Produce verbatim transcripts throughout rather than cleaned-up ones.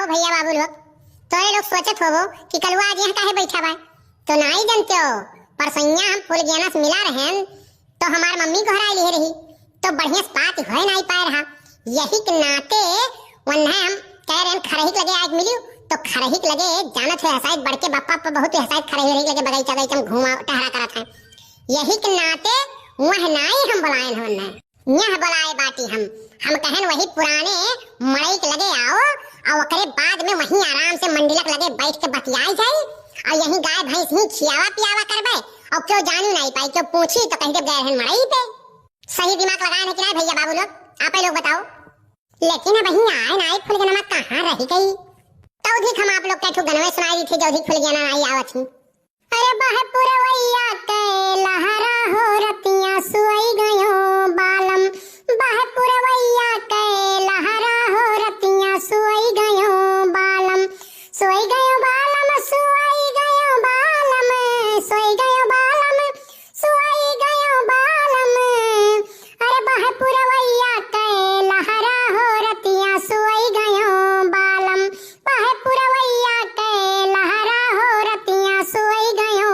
भइया बाबू लोग, तोरे लोग सोचत होबो कि कलुआ आज यहाँ काहे बैठा बा, तो नाई जनते हो, परसैया हम फुलगेना से मिला रहेन, तो हमार मम्मी गोहराई लिहे रही, तो बढ़िया से बात होए नाई पाए रहा। यही के नाते वन्हे हम कह रहेन खरही के लगे आज मिलियो, तो खरही के लगे जानत है हसाइत बड़के बापा पर बहुत हसाइत खरही रही लगे बगीचा बगीचा में घूमा टहरा करत है। यही के नाते वह नाई हम बुलाएन हो वन्हे। यहाँ बुलाए बाटी हम, हम कहन वही पुराने मड़ई के लगे आओ, और ओकरे बाद में वहीं आराम से मंडिलक लगे बैठ के बतियाई जाई, और यहीं गाय भैंस ही खियावा पियावा करबे, और क्यों जानू नाई पाई, क्यों पूछी तो कह दे गए हैं मड़ई पे। सही दिमाग लगाए हैं कि नाई भइया बाबू लोग, आप ही लोग बताओ। लेकिन अब वहीं आए नाई फुलगेना कहाँ रह गई, तो अधिक हम आप लोग के ठो गनवे सुनाई दी थी, जो अधिक फुलगेना नाई आवत ही। अरे बह पुरवैया के लहरा हो रतिया सोई गयो बालम, बह पुरवैया के लहरा हो रतिया सोई गयो बालम, सोई गयो बालम, सोई गयो बालम, सोई गयो बालम, सोई गयो बालम। अरे बह पुरवैया के लहरा हो रतिया सोई गयो बालम, बह पुरवैया के लहरा हो रतिया सोई गयो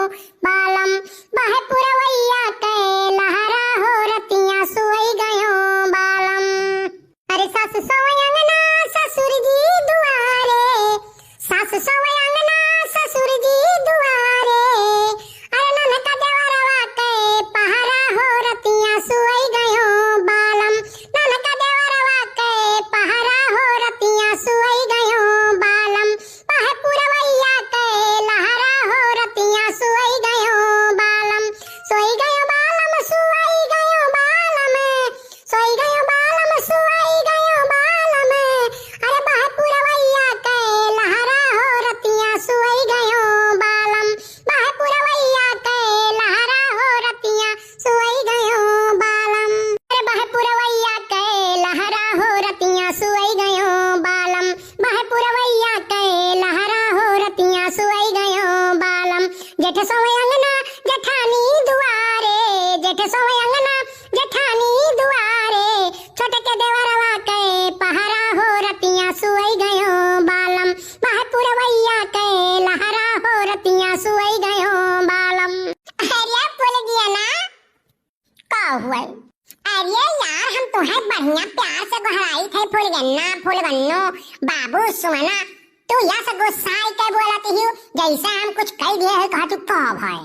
बालम, बह पुरवैया के लहरा हो रतिया सोई गयो बालम। अरे सास सोए अंगना ससुर जी दुआरे, सास सोए अंगना ससुर जी दुआरे, अरे ननका देवरवा के पहरा हो रतिया सोई गयो बालम, ननका देवरवा के पहरा हो रतिया सोई गयो बालम, बह पुरवैया के लहरा हो रतिया सोई गयो बालम, सोई गयो बालम, सोई गयो बालम, सोई गयो बालम, सोई गयो बालम। अरे बह पुरवैया के लहरा हो रतिया सोई गयो बालम, बह पुरवैया के लहरा हो रतिया सोई गयो बालम। अरे बह पुरवैया के लहरा हो रतिया सोई गयो बालम, बह पुरवैया के लहरा हो रतिया सोई गयो बालम। जेठ सोए अंगना जेठानी दुआरे, जेठ सोए अंगना जेठानी दुआरे, छोटके देवरवा के पहरा हो रतिया सोई गयो बालम, बह पुरवैया के लहरा हो रतिया सोई गयो बालम। अरे फुलगेना, का हुआ? अरे यार, हम तोहे बढ़िया प्यार से गोहराई थे, फुलगेना, फुलगेनो, बाबू, सुमना, तू यस गुस्साई के बोलत हियो, जैसे हम कुछ कह दिए है, कहा तू का भय?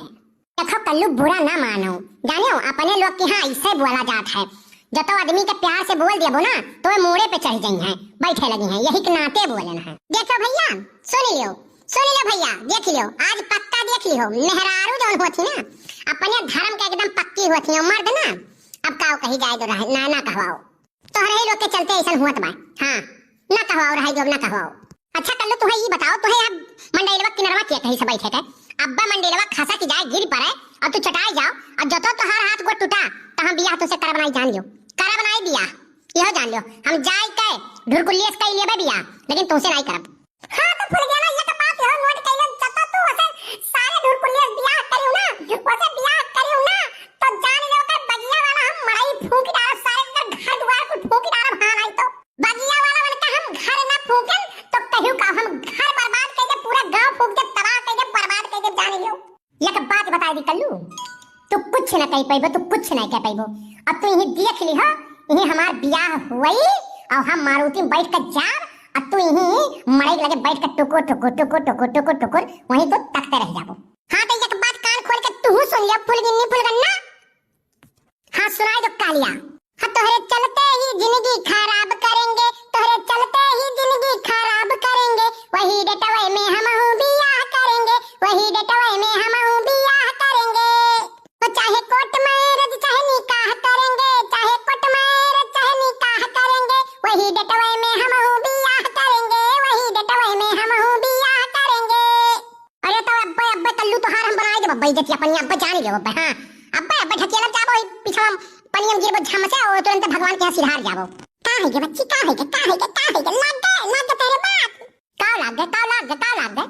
देखो कल्लू, बुरा ना मानो, जानियो, अपने लोग के यहाँ ऐसे बोला जात है, जब तो आदमी के प्यार से बोल देबो ना, तो वे मूड़े पे चढ़ जाई हैं, बैठे लगी हैं, यही के नाते बोलन है। देखो भइया, सुन लियो, सुन लियो भइया, देख लियो, आज पक्का देख लियो, मेहरारू जौन होती ना, अपने धर्म के एकदम पक्की होती है, मर्द ना, अब काव कही जाए तो रहे, ना, ना कहवाओ, तोहरे ही लोग के चलते ऐसन हुअत बा। हाँ, ना कहवाओ, रहे जो अब ना कहवाओ। अच्छा कल्लू, तुहे ई बताओ, तुहे अब मंडलवा किनरवा के कहीं से बैठे के, अब्बा मंडलवा खसा की जाए गिर पड़े, और तू चटाई जाओ, और जतो तोहार हाथ गोड़ टूटा, तो हम बियाह तुसे करब नाई, जान लियो, करब नाई बियाह। यह जान लियो, हम जाई के ढुरकुलियस कई लेबे बियाह, लेकिन तुमसे नाई करब। हाँ, तो फुलगेना, एक बात यह नोट कइले, जब तू उसे सारे ढुरकुलियस बियाह करियो ना, उसे बियाह करियो ना, तो जान लियो, ओकर बगिया वाला हम मड़ई फूंक डालब, सारे ओकर घर दुआर कुल फूंक डालब, हाँ नाई तो। बगिया वाला मन का हम घर ना फूंकन, तो कहियो का हम घर बर्बाद कइके, पूरा गांव फूंक के तबाह कइके, बर्बाद कइके, जान लियो। एक बात बताई दी कल्लू, तू कुछ ना कह पैबो, तू कुछ ना कह पैबो। अब तू यहीं देख ली हो, यहीं हमार बियाह हुई और हम मारुति में बैठ कर जाब, और तू यहीं मड़ई के लगे बैठ कर टुकुर, टुकुर, टुकुर, टुकुर, टुकुर, टुकुर, वहीं तो तकते रह जाबो। हाँ, तो एक बात कान खोल के तू सुन लिया, फुलगिन्नी फुलगन्ना। हाँ, सुनाई दो कालिया। हाँ, तोहरे चलते ही जिंदगी खराब करेंगे, तोहरे चलते ही जिंदगी खराब करेंगे, वही डेटवे में हमहू बियाह करेंगे, वही डेटवे में हमहू बियाह करेंगे। वो चाहे कोर्ट मैरिज चाहे निकाह करेंगे, चाहे कोर्ट मैरिज चाहे निकाह करेंगे, वही डेटवे में हमहू बियाह करेंगे, वही डेटवे में हमहू बियाह करेंगे। अरे तो अब्बे, अब्बे कल्लू तोहार हम बनाई देब अब्बे इज्जतिया पनिया, अब्बे जान लेब अब्बे, हाँ। अब्बे, अब्बे ढकेलत जाबो, ई पिछवा पनिया में गिरबो झम से, और तुरंत भगवान के यहाँ सिधार जाबो। का है गे बच्ची, का है गे, का है गे, का है गे? लाग गे, लाग गे तोरे बाप। का लाग गे, का लाग गे, का लाग गे?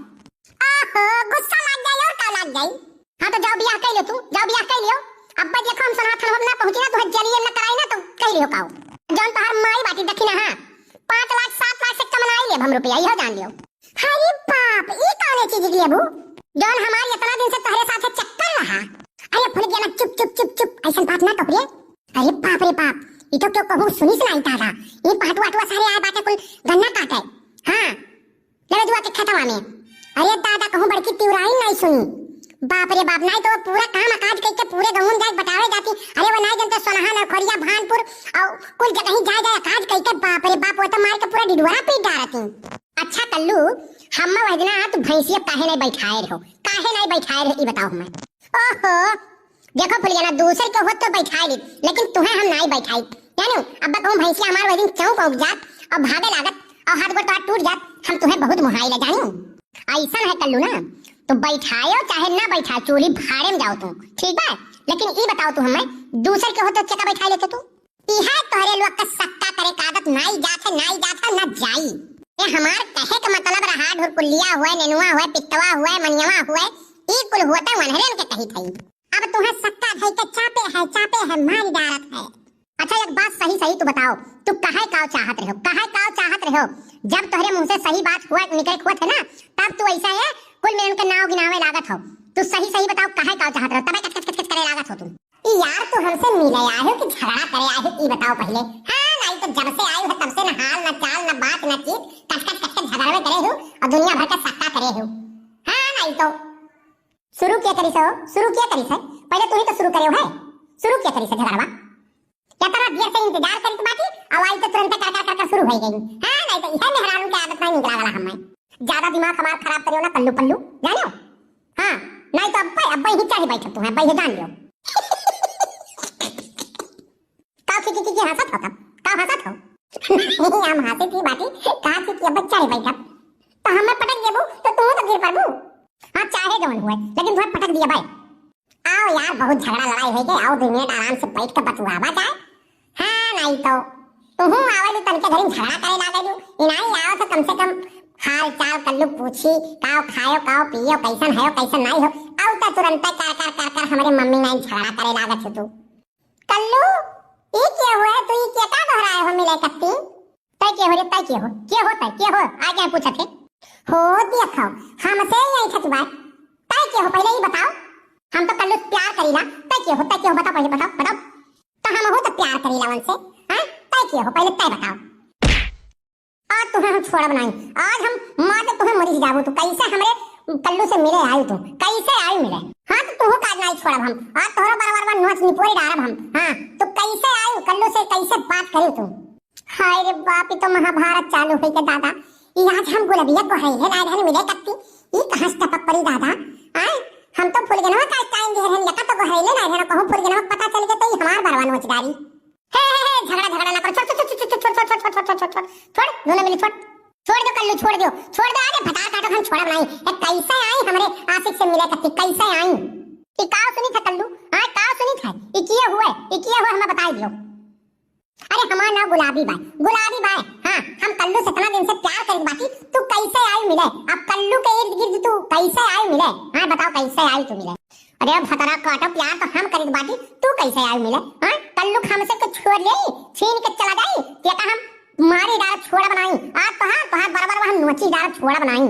ओहो, गुस्सा लाग जाई और का लाग जाई? हाँ तो जाओ बियाह कर लियो तू, जाओ बियाह कर लियो। अब्बे देखो हम सोनहा थाना ना पहुँची ना, तुहे जेलिए ना कराई ना तो कह लियो काऊ। जौन तोहार माई बाटी देखी ना, हाँ, पाँच लाख, सात लाख से कम ना आई ले। हम रुपया इहो जान लियो। अरे बाप, ई कौने चीज के लेबू? जौन हमार इतना दिन से तोहरे साथे चक्कर रहा। अरे फुलगेना, चुप, चुप, चुप, चुप, ऐसन बात ना कहो रे। अरे बाप रे बाप, ई तो केहू कहूँ सुनिस नाई दादा। ई पहटुआ, अटुआ सारे आए बाटे कुल गन्ना काटे। हाँ, लड़दुआ के खेतवा में। अरे दादा, कहूँ बड़की तिवराई नाई सुनी। बाप रे बाप, नाई तो वो पूरा काम काज कइके पूरे गाँव में जाके बटावे जाती। अरे वो नाई जनते सोनहा, नरखोरिया, भानपुर और कुल जगह ही जाए जाए काज कइके। बाप रे बाप, वो तो मार के पूरा डिडुअरा पीट डारती। अच्छा कल्लू, हम्मा वह दिना तू भैंसिया काहे नाई बैठाए रहो, काहे नाई बैठाए रहो, ई बताओ हमें। ओहो, देखो फुलगेना, दूसर के होत तो बैठाए ली, लेकिन तुहे हम नाई बैठाई। जानो, अब कहूँ भैंसिया हमार वही दिन चौंक उग जात और भागे लागत और हाथ गोड़ तोहार टूट जात, हम तुहे बहुत मोहाई ले जानी। ऐसन है कल्लू ना, तो बैठायो चाहे ना बैठायो, चूल्ही भाड़े में जाओ तू, ठीक बा? लेकिन ई बताओ तू हमें, दूसर के होत तो चेका बैठाए लेते तू? इहे तोहरे लोग के सक्का करे का आदत नाई जात है, नाई जात है, ना जाई। ए हमार कहे के मतलब रहा, ढुरकुलिया हुए, नेनुआ हुए, पित्तवा हुए, मनियवा हुए, ई कुल होते वनहरेन के कही थई। अब तुहे सक्का धई के चापे है, चापे है, मारी डारत है। अच्छा, एक बात सही सही तू बताओ, तू कहे काव चाहत रहो, कहे काव चाहत रहो? जब तोहरे मुँह से सही बात हुआ, निकले हुआ थे ना, तब तू ऐसा है कुल में उनके नाव गिनावे लागत हो। तू सही सही बताओ, कहे काव चाहत रहो, तबे कच कच कच कच करे लागत हो तू। ई यार, तू हमसे मिले आए हो कि झगड़ा करे आए हो, ई बताओ पहिले। हाँ, नाई तो जब से आए हो तब से न हाल, न चाल, न बात, न चीत, कच कच कच कच झगड़वे करे हो और दुनिया भर का सक्का करे हो। हाँ, नाई तो। शुरू के करी से हो, शुरू के करी से? पहिले तू ही तो शुरू करे हो है। शुरू के करी से झगड़वा? केतना देर से इंतजार करित बाटी, अब आई तो तुरंते कर कर कर कर शुरू होइ गई। हाँ, नाई तो इहे मेहरारू के आदत नाई निकला वाला हमें। ज्यादा दिमाग हमार खराब करियो ना कल्लू पल्लू, जानो? हाँ, नाई तो अब्बे, अब्बे ही चाहे बैठो तू, अब्बे ही जान लियो। का खी खी खी खी हंसत हो तब? का हंसत हो? नहीं, हम हंसे थी बाटी, का खी खी अब्बे चाहे बैठब। तो हमें पटक देबू, तो तू तो गिर पड़बू। हाँ, चाहे जौन हुए, लेकिन तुम्हें पटक दिया भाई। आओ यार, बहुत झगड़ा लड़ाई होइ गई, आओ दो मिनट आराम से बैठ के बतुआवा जाए। हाँ, नाई तो तुहू आवेलू तनके घरी झगड़ा करे लागेलू। ई नाई आओ तो कम से कम हाल चाल कल्लू पूछी, काव खायो, काव पियो, कैसन हयो, कैसन नाई हो। आओ तो तुरंते कर कर कर कर हमरे मम्मी नाई झगड़ा करे लागत हो तू। कल्लू, ई के हुए? तू ई के का दोहराए हो मिले कत्ती? तय के हो रे, तय के हो? के हो तय? के हो? आगे पूछत है। हो देखो, हमसे ही ऐठत बात। तय के हो पहिले ई बताओ। हम तो कल्लू से प्यार करीला। तय के हो, तय के हो? बताओ पहिले, बताओ, बताओ। तो हम हो तो प्यार करीला उनसे। हाँ? तय के हो पहिले, तय बताओ। आज तुम्हें हम छोड़ब नाई। आज हम मार के तुम्हें मरी जाबो। तू कैसे हमरे कल्लू से मिले आई तू? कैसे आई मिले? हाँ, तो तुहू का आज नाई छोड़ब हम। आज तोहरो बार बार बार नोच निपोरी डारब हम। हाँ, तू कैसे आई कल्लू से, कैसे बात करी तू? हाय रे बाप, ई तो महाभारत चालू होइ के दादा। ई आज हम गुलबिया गोहैले नाई रहन मिले कत्ती। ई कहाँ से टपक पड़ी दादा? आय, हम तो फुलगेनवा का टाइम दे रहन, यका तो गोहैले नाई रहन, कहूँ फुलगेनवा पता चल गया तो ई हमार बरवा नोच डारी। हे, हे, हे, झगड़ा, झगड़ा ना करो। छोड़, छोड़, छोड़, छोड़, छोड़, दोनों मिली छोड़। छोड़ दो कल्लू, छोड़ दो, छोड़ दो। अरे भतार काटो, हम छोड़ब नाई। ए, कैसे आई हमरे आशिक से मिले कत्ती, कैसे आई? ई काव सुनी था कल्लू? हाँ, काव सुनी था? ई किए हुए, ई किए हुए हमें बताई दियो। अरे हमार नाव गुलाबी बाय, गुलाबी बाय। हाँ, हम कल्लू से इतना दिन से प्यार करित बाटी, तू कैसे आई मिले? अब कल्लू के इर्द गिर्द तू कैसे आई मिले? हाँ, बताओ कैसे आई तू मिले? अरे भतरा काटो, प्यार तो हम करित बाटी, तू कैसे आई मिले? हाँ, कल्लू हमसे के छोड़ ले, छीन के चला जाई, ते का हम मारी डार छोड़ा बनाई। आज तोहार, तोहार बराबर हम नोची डार छोड़ा बनाई।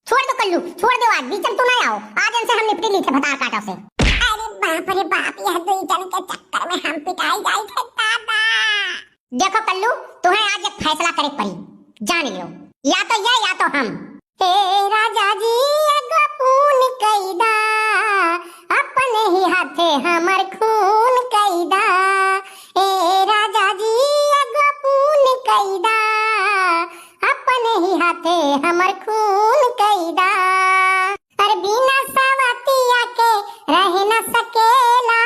छोड़ दो कल्लू, छोड़ दो, आज बीच में तू ना आओ। आज इनसे हम निपटी ली थे भतार काटा से। अरे बाप रे बाप, यह दो जन के चक्कर में हम पिटाई जाई थे दादा। देखो कल्लू, तुम्हें आज एक फैसला करे पड़ी, जान लियो, या तो ये या तो हम। ए राजा जी, एगो पून कई दा, अपने ही हाथे हमर खून कई दा। ए राजा जी, एगो पून कई दा, अपने ही हाथे हमर खून कई दा। अरे बिना सवतिया के रह न सकेला,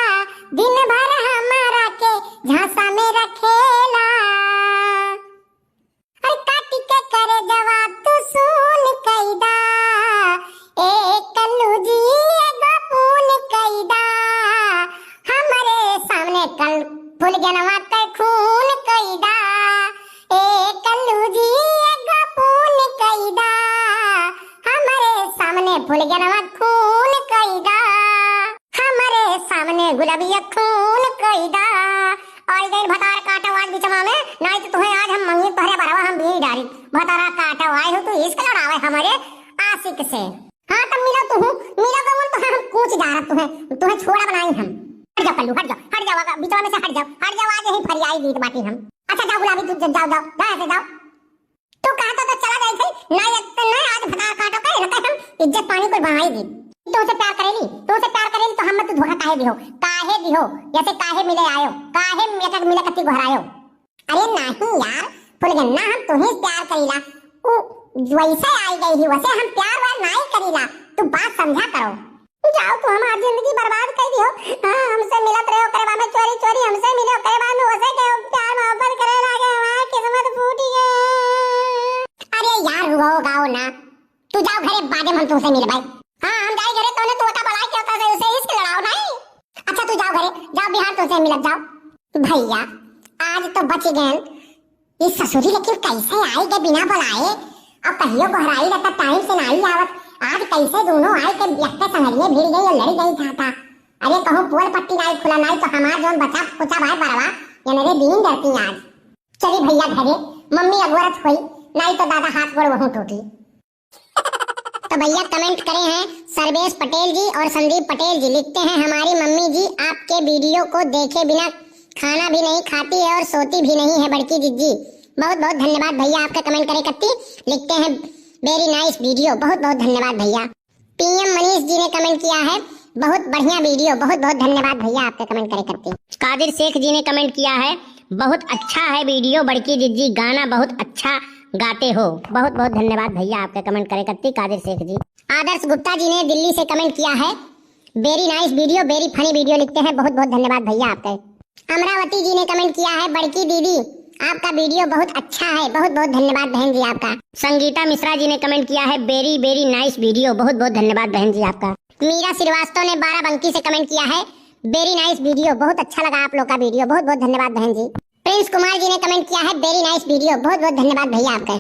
दिन भर हमारा के झांसा में रखेला। अरे काटी के करे जवा तू सून कई दा, ए कल्लू जी एगो पून कई दा, हमरे सामने कल फुलगेनवा के खून कई दा। ए कल्लू जी एगो पून कई दा, हमरे सामने फुलगेनवा खून कई दा, हमरे सामने गुलाबिया खून कई दा। और गई भतार काटो आज बिचवा में, नहीं तो तुम्हें आज हम मंगी तोहरे बरवा हम बीन डारी। भतारा काटो। हमरे आशिक से। हाँ, तब मिलो तुहूँ, मिलो गवन तो हम कूच डारब तुहें, तुहें छोड़ब नाहीं हम। हट जाओ कल्लू, हट जाओ, हट जाओ, आगा, बिचवा में से हट जाओ, हट जाओ, आज यहीं फरियाई गीत बाटी हम। अच्छा जाओ गुलाबी, तू जाओ, जाओ, जाओ, ऐसे जाओ। तू कहा तो, तो चला जाई थी, ना ये, ना आज भतार काटो के, ना हम इज्जत पानी कुल बनाई दी। तुमसे प्यार करेली, तुमसे प्यार करेली तो हम तू धोखा काहे दिहो, काहे दिहो, जैसे काहे मिले आयो, काहे मेटक मिले कत्ती गोहरायो। अरे नाहीं यार फुलगन्ना, हम तुहीं प्यार करीला। उ वैसे आई गई ही, वैसे हम प्यार व्यार नाहीं करीला। तू बात समझा करो। जाओ तू हमार जिंदगी बर्बाद कर दियो। हाँ, हमसे मिलत रहे ओकरे बाद में चोरी चोरी हमसे मिले, ओकरे बाद में वैसे के प्यार मोहब्बत करे लागे, हमार किस्मत फूटी गए। अरे यार रुओ गाओ ना, तू जाओ घरे, बादे में हम तुमसे मिलबाई। हाँ, हम जाई घरे, तोने तू का बलाई के होता से उसे इश्क लड़ाओ नाहीं। अच्छा तू जाओ घरे, जाओ बिहान तुमसे मिलब जाओ। भैया आज तो बच गए। ई ससुरी लेकिन कैसे आई गए बिना बुलाए? अब कहियो गोहराई रहता टाइम से नाहीं आवत, आज कैसे दोनों आई के यक्के संगरिये भिड़ गई और लड़ गई था, था। अरे कहूँ पोल पट्टी नाहीं खुला, नाहीं तो हमार जौन बचा कुचा भाई बरवा, ये मेरे दीन डरती आज। चली भैया घरे, मम्मी अगोरत हुई, नाहीं तो दादा हाथ गोड़ वहूँ टूटी। तो भैया कमेंट करे हैं सर्वेश पटेल जी और संदीप पटेल जी, लिखते हैं, हमारी मम्मी जी आपके वीडियो को देखे बिना खाना भी नहीं खाती है और सोती भी नहीं है बड़की जिज्जी। बहुत बहुत धन्यवाद भैया आपका कमेंट करे कत्ती। लिखते हैं very nice video, बहुत बहुत धन्यवाद भैया। पीएम मनीष जी ने कमेंट किया है, बहुत बढ़िया वीडियो, बहुत बहुत धन्यवाद भैया आपका कमेंट करे कत्ती। कादिर शेख जी ने कमेंट किया है, बहुत अच्छा है वीडियो बड़की जिज्जी, गाना बहुत अच्छा गाते हो। बहुत बहुत धन्यवाद भैया आपका कमेंट करे कत्ती कादिर शेख जी। आदर्श गुप्ता जी ने दिल्ली से कमेंट किया है, very nice video, very funny video लिखते हैं। बहुत बहुत धन्यवाद भैया आपका। अमरावती जी ने कमेंट किया है, बड़की दीदी आपका वीडियो बहुत अच्छा है। बहुत बहुत धन्यवाद बहन जी आपका। संगीता मिश्रा जी ने कमेंट किया है, very very nice video। बहुत बहुत धन्यवाद बहन जी आपका। मीरा श्रीवास्तव ने बाराबंकी से कमेंट किया है, very nice video, बहुत अच्छा लगा आप लोग का वीडियो। बहुत बहुत धन्यवाद बहन जी। प्रिंस कुमार जी ने कमेंट किया है, very nice video, बहुत बहुत धन्यवाद भैया आपका।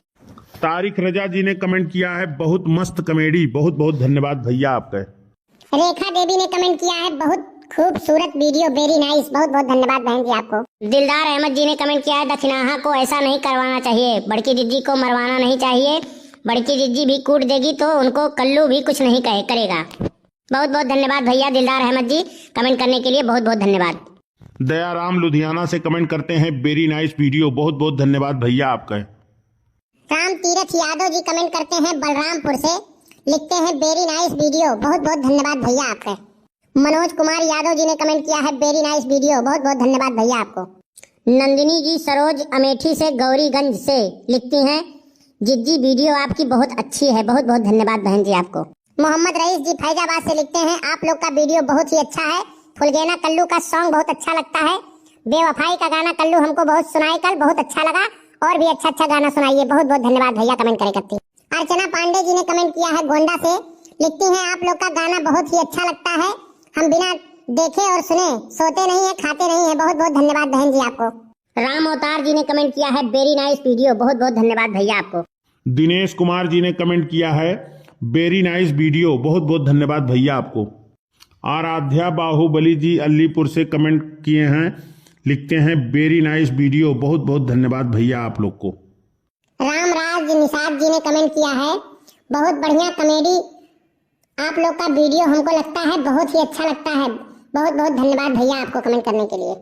तारिक रजा जी ने कमेंट किया है, बहुत मस्त कॉमेडी। बहुत बहुत धन्यवाद भैया आपका। रेखा देवी ने कमेंट किया है, बहुत खूबसूरत वीडियो, very nice, बहुत बहुत धन्यवाद बहन जी आपको। दिलदार अहमद जी ने कमेंट किया है, दखिनाहा को ऐसा नहीं करवाना चाहिए, बड़की जिज्जी को मरवाना नहीं चाहिए, बड़की जिज्जी भी कूट देगी तो उनको कल्लू भी कुछ नहीं कहे करेगा। बहुत बहुत धन्यवाद भैया दिलदार अहमद जी, कमेंट करने के लिए बहुत बहुत धन्यवाद। दयाराम लुधियाना से कमेंट करते हैं, very nice video। बहुत बहुत धन्यवाद भैया आपका। राम तीरथ यादव जी कमेंट करते हैं बलरामपुर से, लिखते हैं, very nice video। बहुत बहुत धन्यवाद भैया आपका। मनोज कुमार यादव जी ने कमेंट किया है, very nice video। बहुत बहुत धन्यवाद भैया आपको। नंदिनी जी सरोज अमेठी से गौरीगंज से लिखती हैं, जिज्जी वीडियो आपकी बहुत अच्छी है। बहुत बहुत धन्यवाद बहन जी आपको। मोहम्मद रईस जी फैजाबाद से लिखते हैं, आप लोग का वीडियो बहुत ही अच्छा है। फुलगेना कल्लू का सॉन्ग बहुत अच्छा लगता है। बेवफाई का गाना कल्लू हमको बहुत सुनाए कल, बहुत अच्छा लगा। और भी अच्छा अच्छा गाना सुनाइए। बहुत बहुत धन्यवाद भैया कमेंट करे कत्ती। अर्चना पांडे जी ने कमेंट किया है गोंडा से, लिखती हैं, आप लोग का गाना बहुत ही अच्छा लगता है। हम बिना देखे और सुने सोते नहीं है, खाते नहीं है। बहुत बहुत धन्यवाद बहन जी आपको। राम अवतार जी ने कमेंट किया है, very nice video। बहुत बहुत धन्यवाद भैया आपको। दिनेश कुमार जी ने कमेंट किया है, very nice video। बहुत बहुत धन्यवाद भैया आपको। आराध्या बाहुबली जी अलीपुर से कमेंट किए हैं, लिखते हैं, very nice video। बहुत बहुत धन्यवाद भैया आप लोग को। रामराज निषाद जी ने कमेंट किया है, बहुत बढ़िया कॉमेडी, आप लोग का वीडियो हमको लगता है बहुत ही अच्छा लगता है। बहुत बहुत धन्यवाद भैया आपको कमेंट करने के लिए।